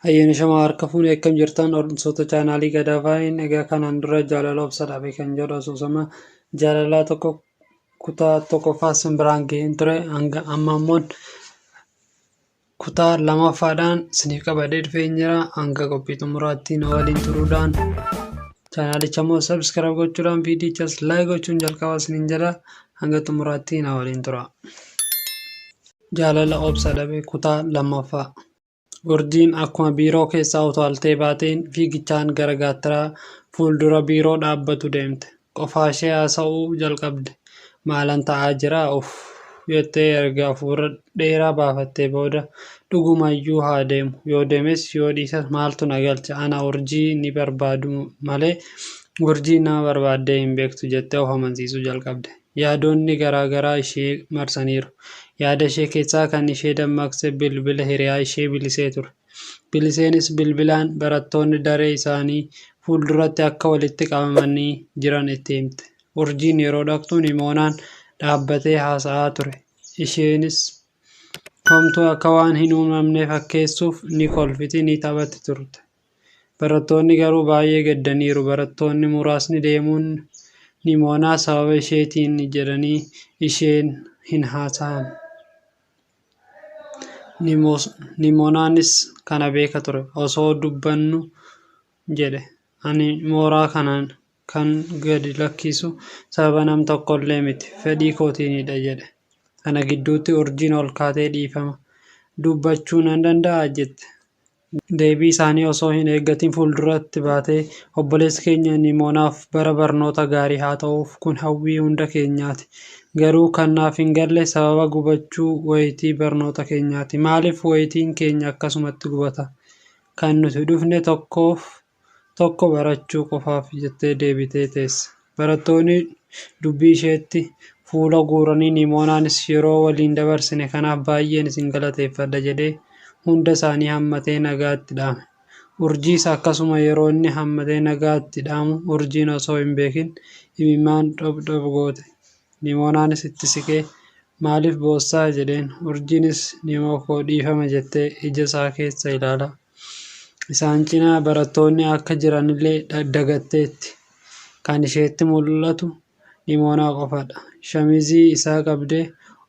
Ayyaana shamaa harka fuunee akkam jirtan hordoftoota chaanaalii Gadaa Faayin. Egaa kanaan dura jaalala obsa dhabe kan jedhu asoosama jaalalaa tokko kutaa tokkoffaa simbiraan ga'een ture. Hanga amma immoo kutaa lamaffaadhaan isiniif qabadhee dhufeen jira. Hanga qophii xumuraatti na waliin turuudhaan chaanaalicha immoo subscribe gochuudhaan viidiyichas like gochuun jalqaba isiniin jedha. Hanga xumuraatti na waliin tura. Jaalala obsa dhabe kutaa lammaffaa. Urjiin akkuma biiroo keessaa utaaltee baateen fiigichaan gara gaattiraa fuuldura biiroo dhaabbatu deemte. Qofaashee haasa'uu jalqabde. Maalan ta'aa jiraa uff jettee erga hafuura dheeraa baafattee booda dhugumayyuu haa deemu. Yoo deemes yoo dhiises maaltu na galcha ana Urjii ni barbaadu malee Urjiin nama barbaaddee hin beektu jettee of amansiisuu jalqabde. Yaadonni garaa garaa ishee marsaniiru. Yaada ishee keessaa kan ishee dammaqse bilbila hiriyaa ishee Bilisee ture. Biliseenis bilbilaan barattoonni daree isaanii fuulduratti akka walitti qabamanii jiran itti himte. Urjiin yeroo dhaqxu Nimoonaan dhaabbatee haasa'aa ture. Isheenis homtuu akka waan hin uumamnee fakkeessuuf ni kolfiti ni taphatti turte. Barattoonni garuu baay'ee gaddaniiru. Barattoonni muraasni deemuun Nimoonaa sababa isheetiin jedhanii isheen hin haasa'an. Nimoonaanis kana beeka ture. Osoo dubbannu jedhe. Ani mooraa kana kan gadi lakkisu sababa nam tokkollee miti. Fedhii kootiinidha jedhe. Kana gidduutti Urjiin ol kaatee dhiifama. Dubbachuu nan danda'aa? jette. Deebii isaanii osoo hin eeggatin fuulduratti baatee, Obboleessi keenya Nimoonaaf bara barnoota gaarii haa ta'uuf, kun hawwii hunda keenyaati. Garuu kan naaf hin galle sababa gubachuu wayitii barnoota keenyaati. Maaliif wayitiin keenya akkasumatti gubata? Kan nuti dhufne tokkoof tokko barachuu qofaaf jettee deebitee teesse. Barattoonni dubbii isheetti fuula guuranii Nimoonaanis yeroo waliin dabarsine kanaaf baay'een isin galateeffadha jedhee hunda isaanii hammatee nagaa itti dhaame. Urjiis akkasuma yeroo inni hammatee nagaa itti dhaamu Urjiin osoo hin beekin imimmaan xob xob goote. Nimoonaanis itti siqee maaliif boossaa jedheen. Urjiinis Nimoo koo dhiifama jettee ija isaa keessa ilaalaa. Isaan cinaa barattoonni akka jiranillee dagatteetti. Kan isheetti mul'atu Nimoonaa qofadha. Shamizii isaa qabdee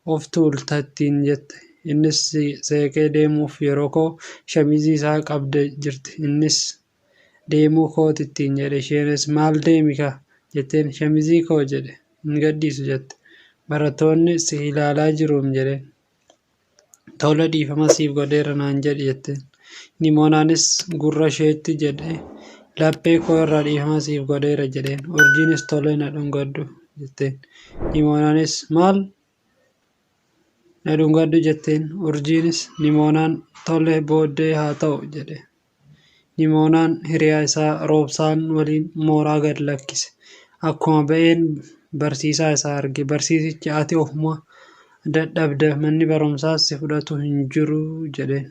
of tuulta ittiin jette. Innis seeqee deemuuf yeroo ka'u shamizii isaa qabde jirti. Innis deemuu kooti ittiin jedhe. Isheenis maal deemi kaa jetteen. Shamizii koo jedhe. Hin gadhiisu jette. Barattoonni si ilaalaa jiruum jedheen. Tole dhiifama siif godheera naan jedhi jetteen. Nimoonaanis gurra isheetti jedhee laphee koo irraa dhiifama siif godheera jedheen. Urjiinis tole na dhungadhu jetteen. Nimoonaanis maal na dhungadhu jetteen. Urjiinis Nimoonaan tole booddee haa ta'u jedhe. Nimoonaan hiriyaa isaa Roobsaan waliin mooraa gad lakkise. Akkuma ba'een barsiisaa isaa arge. Barsiisichi ati ofuma dadhabda manni barumsaas si fudhatu hin jiru jedheen.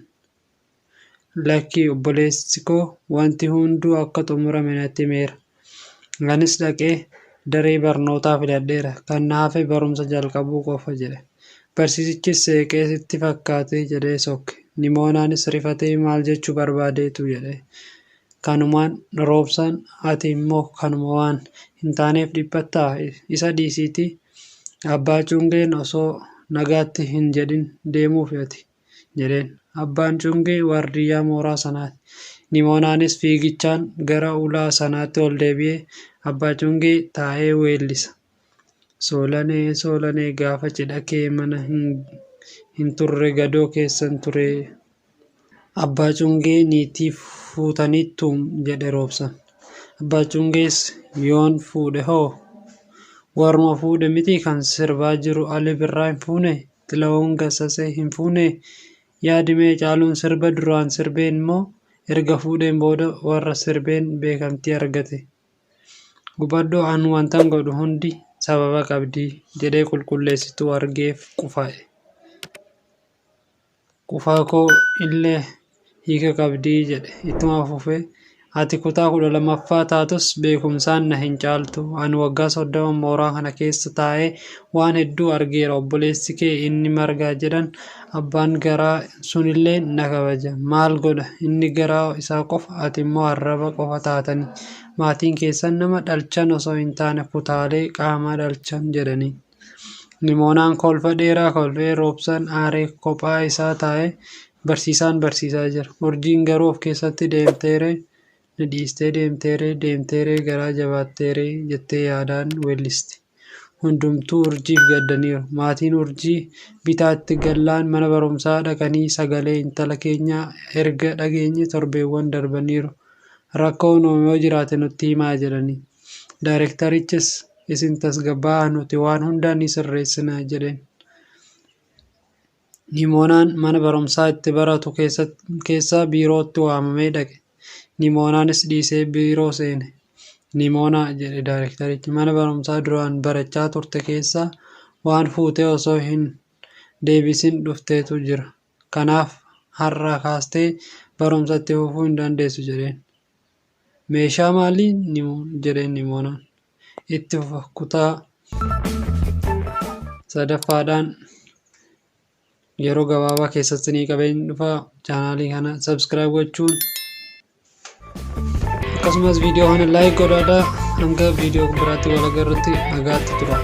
Lakki obboleessi koo wanti hunduu akka xumurame natti himeera. Anis dhaqee daree barnootaa filadheera. Kan na hafe barumsa jalqabuu qofa jedhe. Barsiisichis seeqee sitti fakkaatee jedhee sokke. Nimoonaanis rifatee maal jechuu barbaadeetu jedhe. Kanumaan Roobsaan ati immoo kanuma waan hin taaneef dhiphattaa? Isa dhiisiitii Abbaa Cungeen osoo nagaatti hin jedhin deemuufi ati. jedheen. Abbaan Cungee waardiyyaa mooraa sanaati. Nimoonaanis fiigichaan gara ulaa sanaatti ol deebi'ee Abbaa Cungee taa'ee weellisa. Soolanee soolanee gaafa cidha kee mana hin turre gadoo keessan turee. Abbaa Cungee niitii fuutaniittuum jedhe Roobsan. Abbaa Cungees yoon fuudhe hoo? Warruma fuudhe mitii kan sirbaa jiru Ali Birraa hin fuunee? Xilahuun Gassasee hin fuunee? Yaadi mee Caaluun sirba duraan sirbeen moo erga fuudheen booda warra sirbeen beekamtii argate? Hubadhu an wantan godhu hundi sababa qabdi jedhee qulqulleessituu argeef qufa'e. Qufaa koo illee hiika qabdi jedhe. Ittuma fufee Ati kutaa 12ffaa taatus beekumsaan na hin caaltu. Ani waggaa 30 mooraa kana keessa taa'ee waan hedduu argeera. Obboleessi kee inni Margaa jedhan abbaan garaa sunillee na kabaja. Maal godha inni garaa isaa qofa ati immoo arraba qofa taatanii. Maatiin keessan nama dhalchan osoo hin taane kutaalee qaamaa dhalchan jedhaniin. Nimoonaan kolfa dheeraa kolfee Roobsan aaree kophaa isaa taa'ee barsiisaan barsiisaa jira. Urjiin garuu of keessatti deemteeree na dhiistee deemteeree deemteeree garaa jabaatteeree jettee yaadaan weellisti. Hundumtuu Urjiif gaddaniiru. Maatiin Urjii bitaatti gallaan mana barumsaa dhaqanii sagalee intala keenyaa erga dhageenye torbeewwan darbaniiru. Rakkoon uumame yoo jiraate nutti himaa jedhanii. Daayirektarichis isin tasgabbaa'aa nuti waan hunda ni sirreessina jedheen. Nimoonaan mana barumsaa itti baratu keessaa biirootti waamamee dhaqe. Nimoonaanis dhiisee biiroo seene. Nimoonaa, jedhe daayirektarichi, mana barumsaa duraan barachaa turte keessaa waan fuutee osoo hin deebisin dhuftetu jira. Kanaaf har'aa kaastee barumsa itti fufuu hin dandeessu jedheen. Meeshaa maalii? jedheen Nimoonaan. Itti fufa kutaa sadaffaadhaan yeroo gabaabaa keessatti ni qabeen dhufa. Chaanaalii kana subscribe gochuun akkasumas viidiyoo kana like godhaadhaa. Hanga viidiyoo biraatti wal agarrutti nagaatti tura.